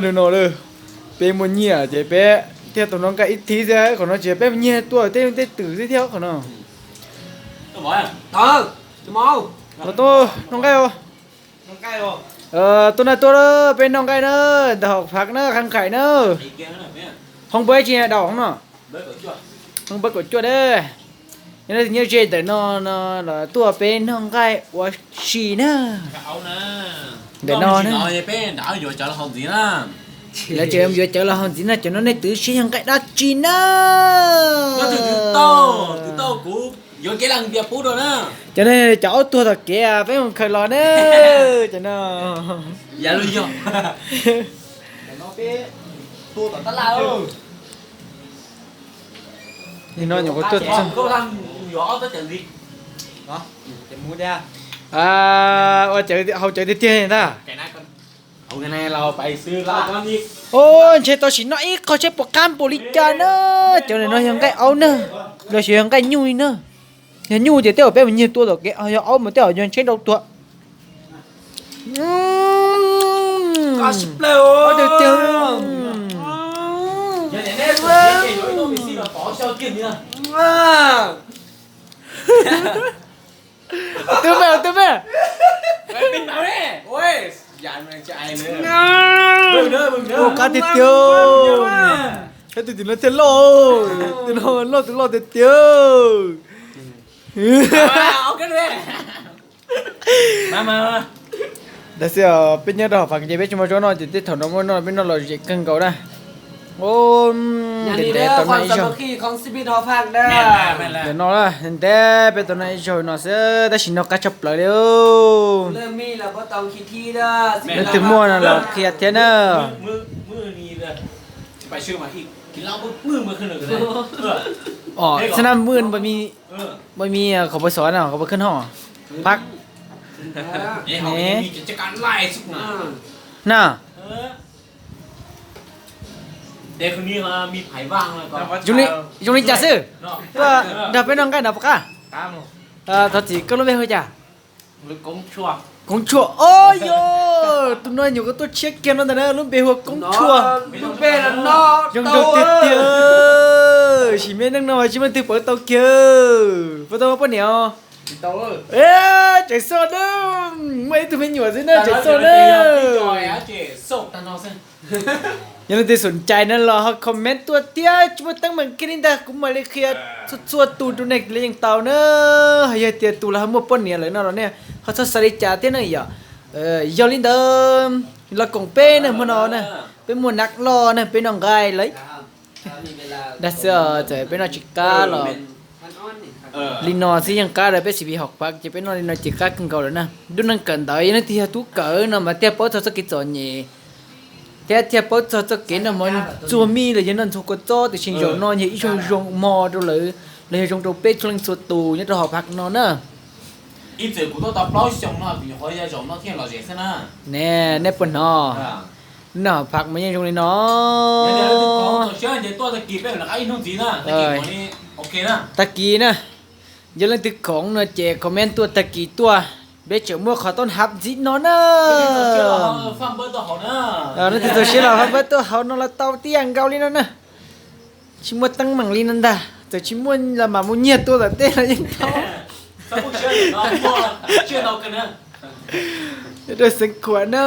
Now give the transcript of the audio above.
Nws no lawm, peb muaj nyiaj ces peb thiaj tau noj nqaij ib thib xwb, qhov no tsis yog peb muaj nyiaj tuaj tej tej twm xwb thiab qhov no. Los tuaj noj nqaij os. Tuaj na tuaj, peb noj nqaij na, ntawm hom phav na, Khaj Khais na. Hoob npawb tsis daus no, hoob npawb kaum cuaj na. Nyob nyob ze ntawm no no los tuaj peb noj nqaij ua si na. Ntawm no na, lawv tseem yuav cawv los haus ntxiv na, cov no nej twv siab yog nqaij dab tsi na? Cov no cov aub tuag tom kev peb mus khaws los na, cov no. Nim no nyuam qhuav tuaj txog. Ua cawv, haus cawv tiag tiag ntag. Ntshe tau sim noj ib qho seb puas qab npaum li cas na. Cov no yog nqaij aub na, los sis yog nqaij nyuj li na. Yog nyuj ces tej zaum peb mus nyiag tua tom kev, yog aub mas tej zaum yog tsheb nrau tuag. Tiag tiag. Twb me, twb me. Ua qab tiag tiag. Saib tus tim no thiaj loj, tus no loj tus loj tiag tiag. Tab sis peb nyob rau hauv pas ces peb tsis muaj zaub noj ces tej thaum no muaj noj peb noj lom zem kawg nkaus na. Ntev ntev tau noj ib zaug. Ntawm no ntev ntev peb tau noj ib zaug no xwb tab sis noj qab tshaj plaws li. Leej twg muaj no los qhia thiab na. Xab nab mw, maj mi qhov puas xov no qhov puas khwb ho, phab na. Zoo li cas xwb? Tuaj nrog peb noj nqaij no puas qab? Thov txim, koj lub npe hu cas? Koob Tshuaj. Os yog, tus no nyuam qhuav tuaj tshiab kiag no ntag na, lub npe hu ua Koob Tshuaj. Zoo nraug tiag tiag. Sim me neej no mas tsis muaj leej twg pauv tau kiag. Pauv tau poj niam os? Tseem xoj na, muaj ib tug me nyuam xwb na, tseem xoj na. Yog leej twg xom cai no los ho comment tuaj thiab, tsis muaj teeb meem kiag li ntag, kuv mam li qhia txhua txhua tus rau nej li yeej tau na. Ho yog tias tus los ho muaj poj niam lawm no los nej ho txhob xav li cas thiab ne yom. Yog li ntawd los koom peb na, hmo no na, peb muaj nab loj na, peb noj nqaij lawm. Dag xwb, txawm peb noj tsis qab los li no xwb yeej qab lawm, peb xim pis hom phav ces peb noj li no ces qab kawg nkaus lawm na. Lub neej kawm ntawv yog leej twg yog tub kawm no mas thiaj paub txog txoj kev txom nyem thiab thiaj paub txog txoj kev noj mov txuag mij los yog noj ntxuag kua txob tiam sis zaum no yog ib zaug zoo hmo rau lawv los yog zoo rau peb txhua leej txhua tus nyob rau hom phav no na. Ne, nej puas hnov? Noj hom phav mas yeej zoo li no. Tag kis na, yog leej twg khoom no ces comment tuaj tag kis tuaj, peb tseem muaj qhov tob hav ntxiv no na. Leej twg txaus siab los faj npawb tuaj hauv no los tau tib yam nkaus li no na. Tsis muaj teeb meem li no ntag, txawm tsis muaj los mam mus nyiag tua tom teb los yeej tau. Rau xeev khuam na.